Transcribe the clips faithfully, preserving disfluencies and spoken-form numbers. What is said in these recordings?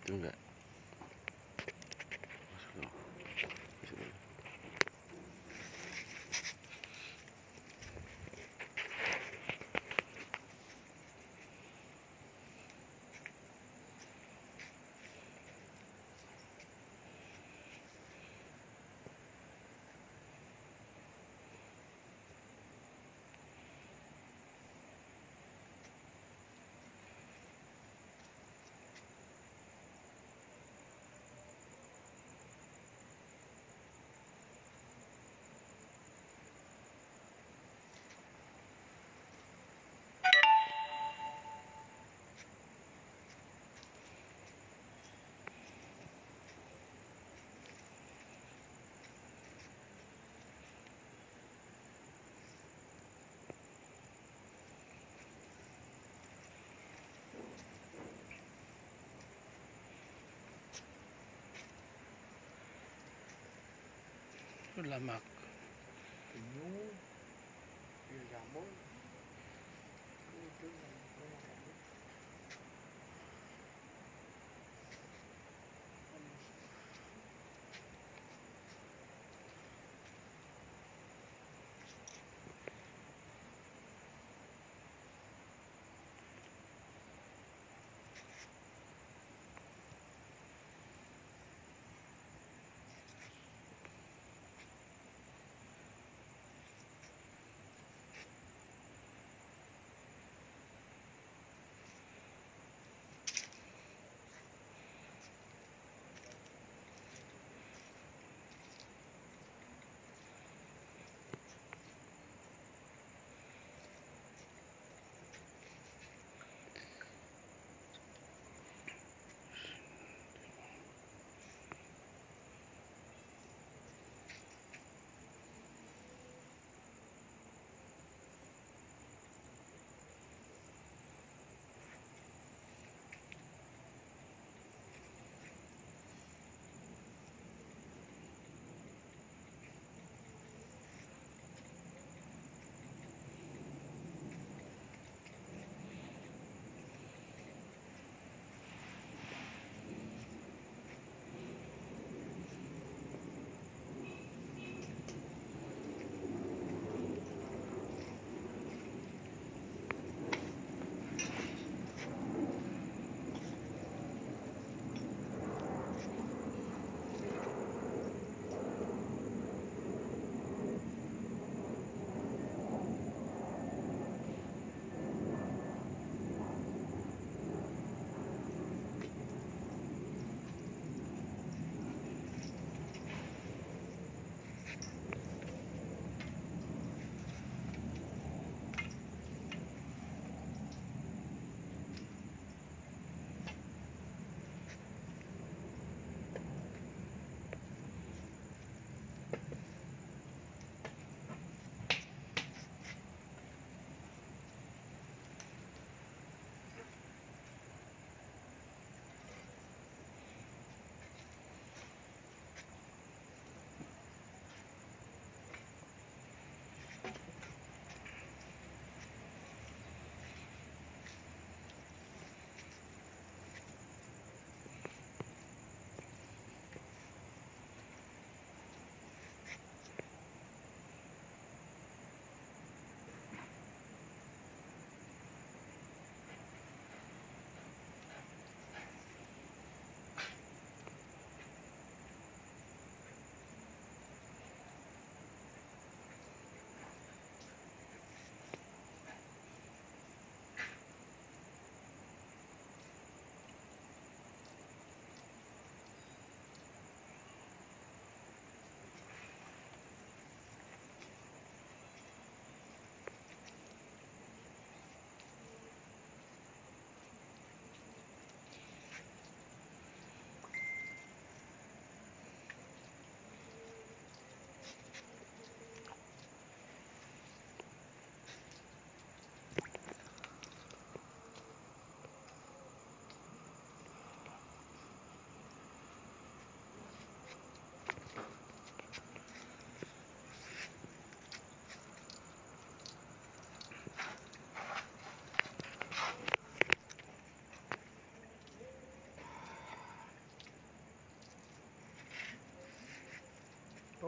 Itu enggak. Masuk dulu. Masuk dulu. Lamak. Penyu, iya, jamur. Itu yang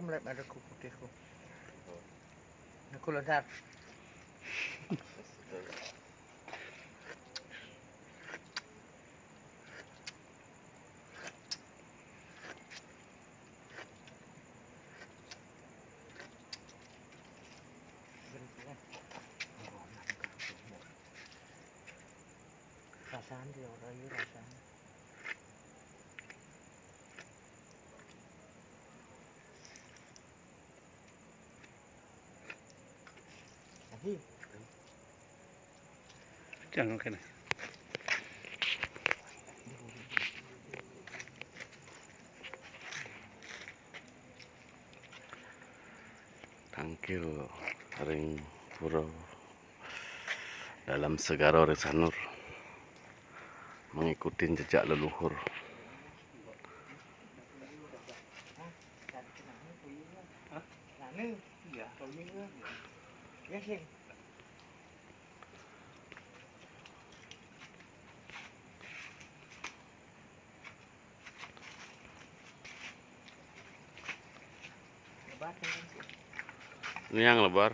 Mulai ada ku putihku. Aku lontar. Rasanya dia orang ini rasanya. Lagi. Jangan kena. Tangkil ring pura dalam segara ring Sanur, mengikuti jejak leluhur. Ini yang lebar.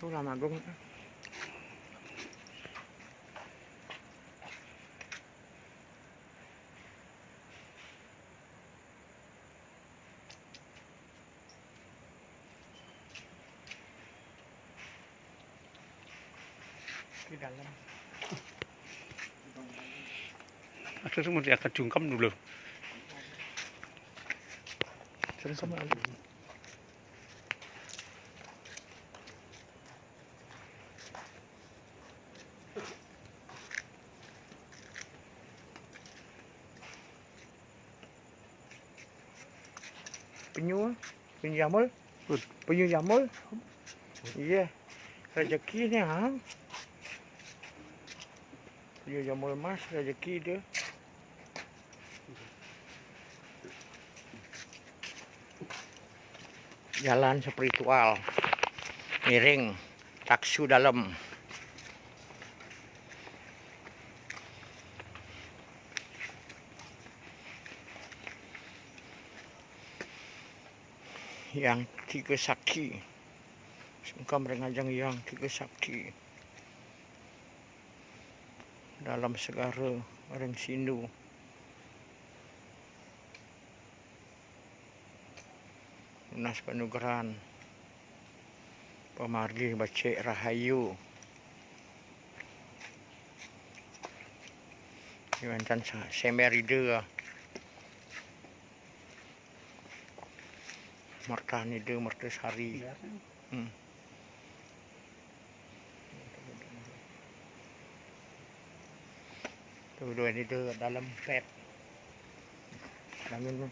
Tulang Agung. Di dalam. Ada semua diangkat jungkam dulu. Terus sama. Penyu, penyu jamur. Penyu jamur. Iya. Rezeki ni, ha. Penyu jamur emas, rezeki dia. Jalan spiritual. Miring, taksu dalam. Yang tiga sakti. Sungkem ring ajeng Yang tiga sakti. Dalam segara ring Sindu. Nunas panugrahan. Pamargi becik rahayu. Wénten sa-, sember Ida. Mertan Ida, merta sari. Hmm. Tu dua ni tu dalam pet. Bangun tu.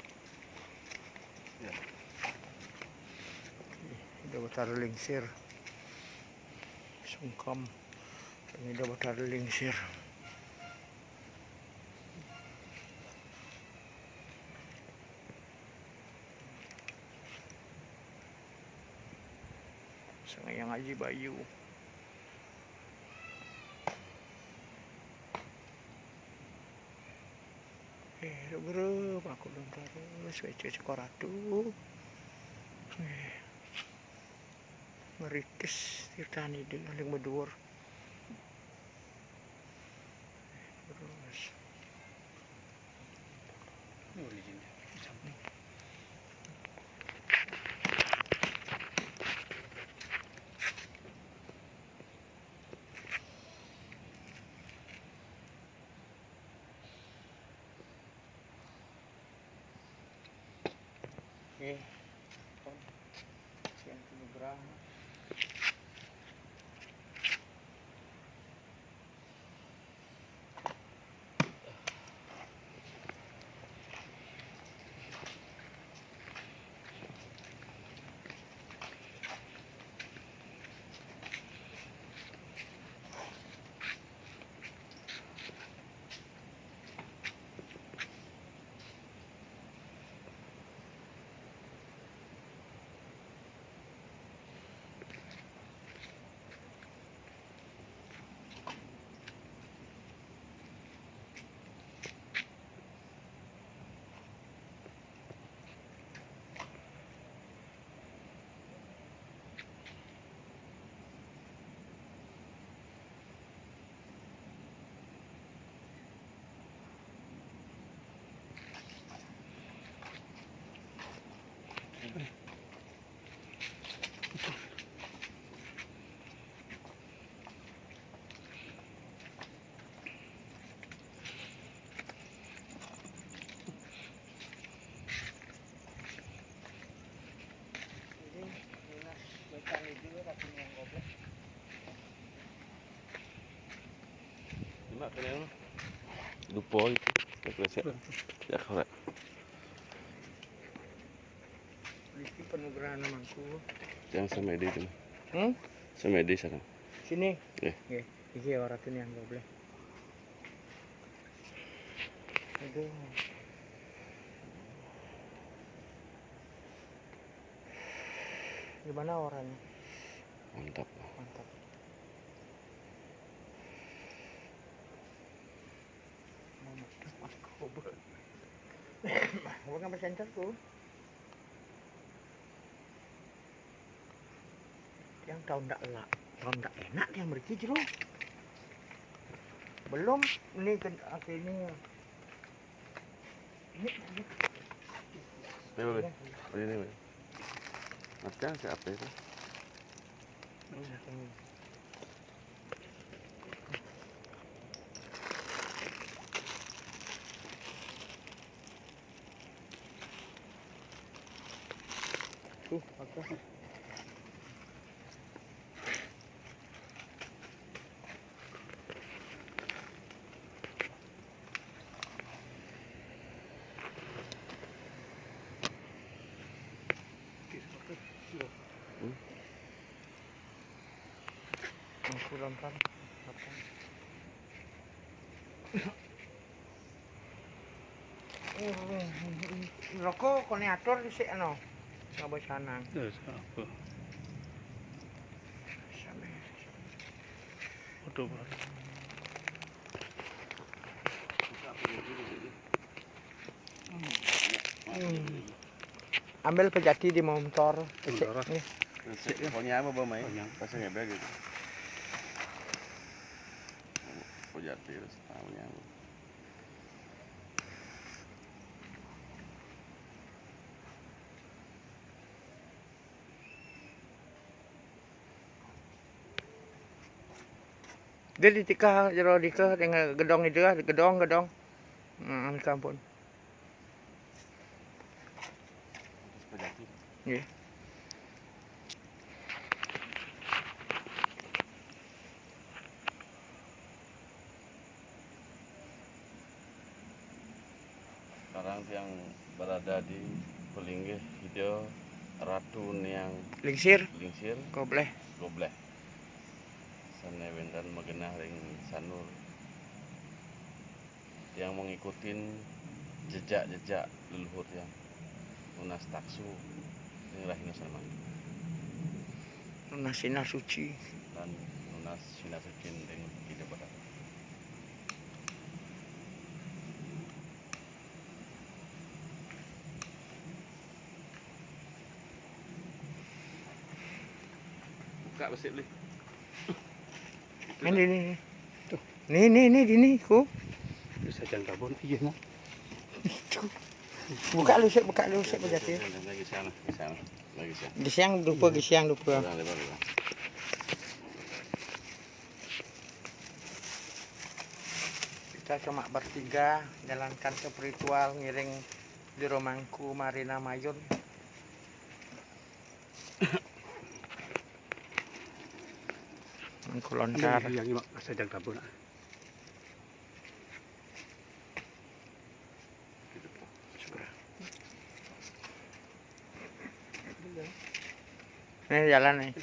Ida Betara Lingsir. Sungkem. Ida Betara Lingsir. Sungai Yang Aji Bayu. Eh, guru, aku belum terus, kecil sekolah tu. Eh. Meritis, tirtani di aling maduwur. Terus. Ini boleh jinjak. Samping. Oke. Siang nugraha. Mak kena lupa itu. Tak kena siap. Ya, kau tak. Iki penugrahan mangku. Yang sama ide itu. Hmm? Sama ide sana. Sini. Eh. Nggih. Iki ora tuh yang goblok. Aduh. Gimana orangnya? Mantap. Mantap. Mantap, aku. Gua nggak bersensorku. Yang tahu ndak elak, tahu ndak enak yang meriki jero. Belum ini ke akhirnya. Ini, ini. Ini boleh. Ini, ini boleh. Macam siapa itu? Ini. Tuh, apa? Hmm? Kurang kan? Apa? Rokok kone atur sik ano. Ngabos sanang. Terus apa? Sampai. Waduh, Pak. Hmm. Ambil pejati di montor. Montor. Nggih. Pokoknya apa, Bang, ya? Pokoknya. Pasang ya, gitu. Pejati, terus, ah, pokoknya apa? Dia ditikah jero dikeh dengan gedong itu lah, gedong, gedong. Hmm, ampun. Nggih. Sekarang tiang berada di pelinggih Ida Ratu Niang Lingsir. Lingsir. Gobleh. Gobleh. Sane wenten magenah ring Sanur. Tiang mengikutin jejak-jejak leluhur tiang. Nunas taksu ring rahina sané mangkin. Nunas sinar suci. Lan nunas sinar suci ring Ida Bathara. Kak, besik beli. Ini, ini, ini. Tuh. Nih, nih, nih, di nih, ku. Bisa jangan kabur, iya, nah. Tuh. Buka lu sik, buka lu sik, bejati. Lagi sana, di sana. Lagi sana. Di siang lupa, di siang lupa. Udah, udah, udah. Kita cuma bertiga jalankan spiritual, ngiring di romangku Marina Mayun. Mangku lontar. Yang ini, Mak, saya jangan kabur, nah. Ini jalan nih.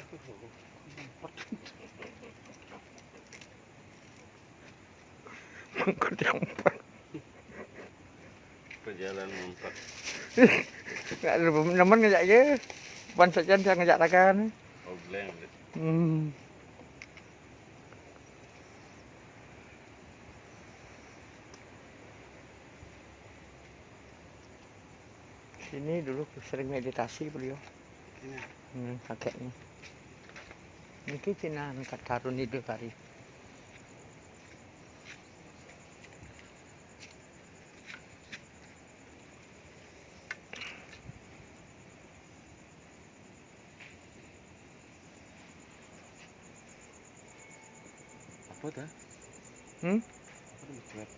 Mangkut yang empat. Perjalanan empat. Nggak ada nemen ngejak aja. Bukan saja dia ngejak rakan. Oh, blank. Hmm. Sini dulu sering meditasi beliau. Ini. Hmm, kakeknya. Niki Cina angkat tarun ide kari. Apa dah? Hmm? Apa dah, Mas?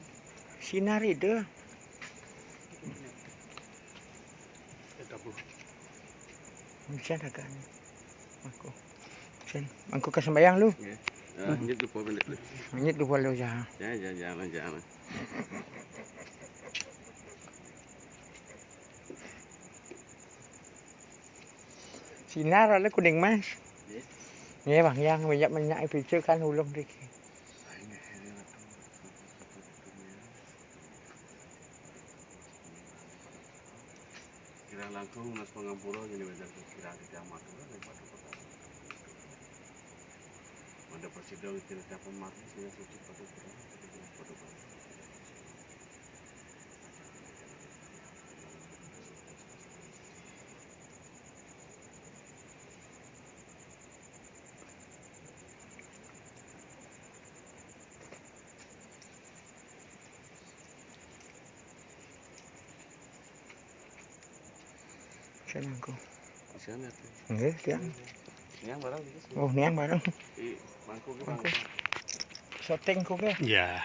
Sinar itu. Hujan agak anu. Aku. Hujan. Aku ke sembayang lu. Nggih. Ya, nyit lupa balik lu. Nyit lupa lu ya. Ya, ya, jangan, jangan. Sinar oleh kuning, Mas. Nggih. Nggih, Bang, yang minyak-minyak itu kan ulung mriki. Kirang langkung nunas pangampura yen wénten kirang titiang matur ing Paduka Prabu. Mangda prasida kirang titiang pun mati sing suci Paduka Prabu. Saya mangku. Siapa tuh? Nggih, tiang. Niang bareng iki. Oh, niang bareng. Di mangku ki. Mangku. Mangku. Syuting ku ki. Ya.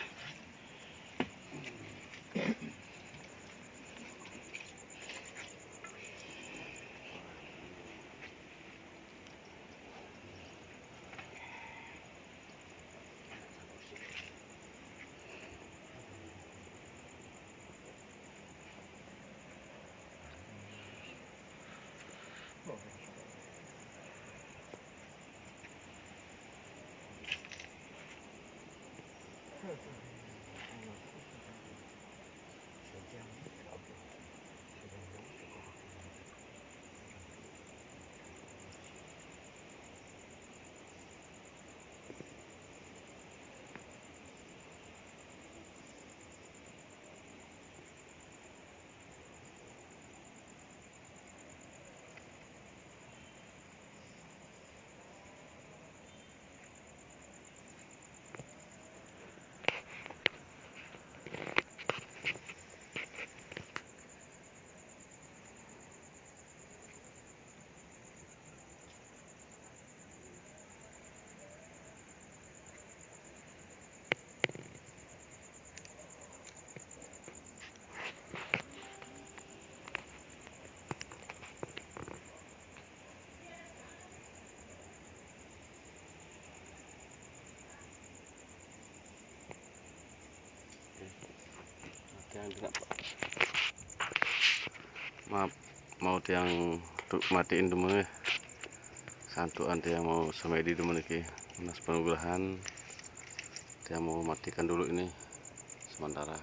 Oke, oke, Andra. Maaf, mau tiang tu-, matiin dulu ya. Santuan tiang mau semedi dulu niki. Nunas panugrahan. Tiang mau matikan dulu ini sementara.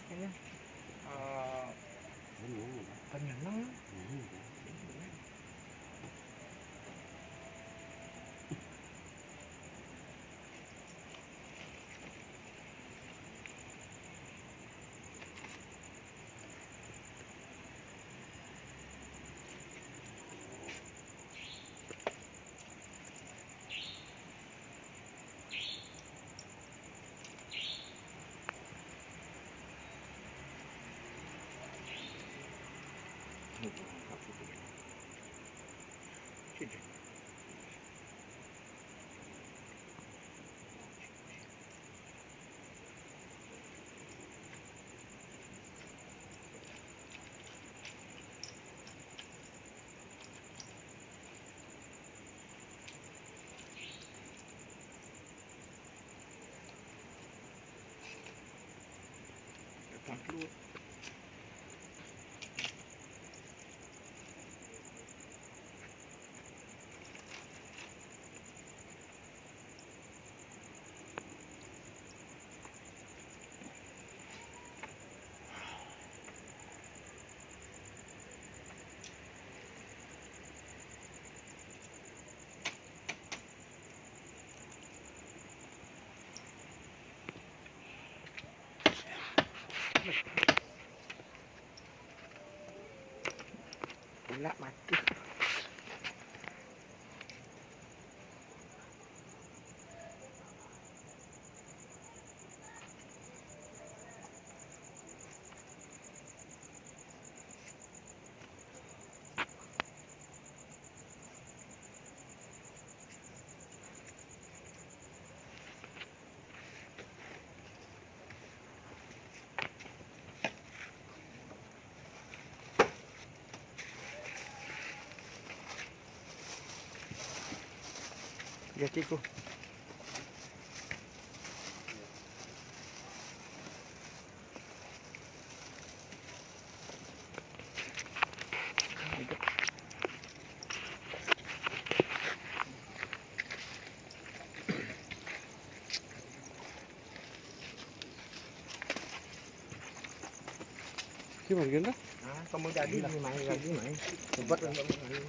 Kayaknya, eh, kenyang. Pula mati. Ya, chico. Gimana, gimana? Nah, kamu jadi di main lagi, main. Obat untuk main.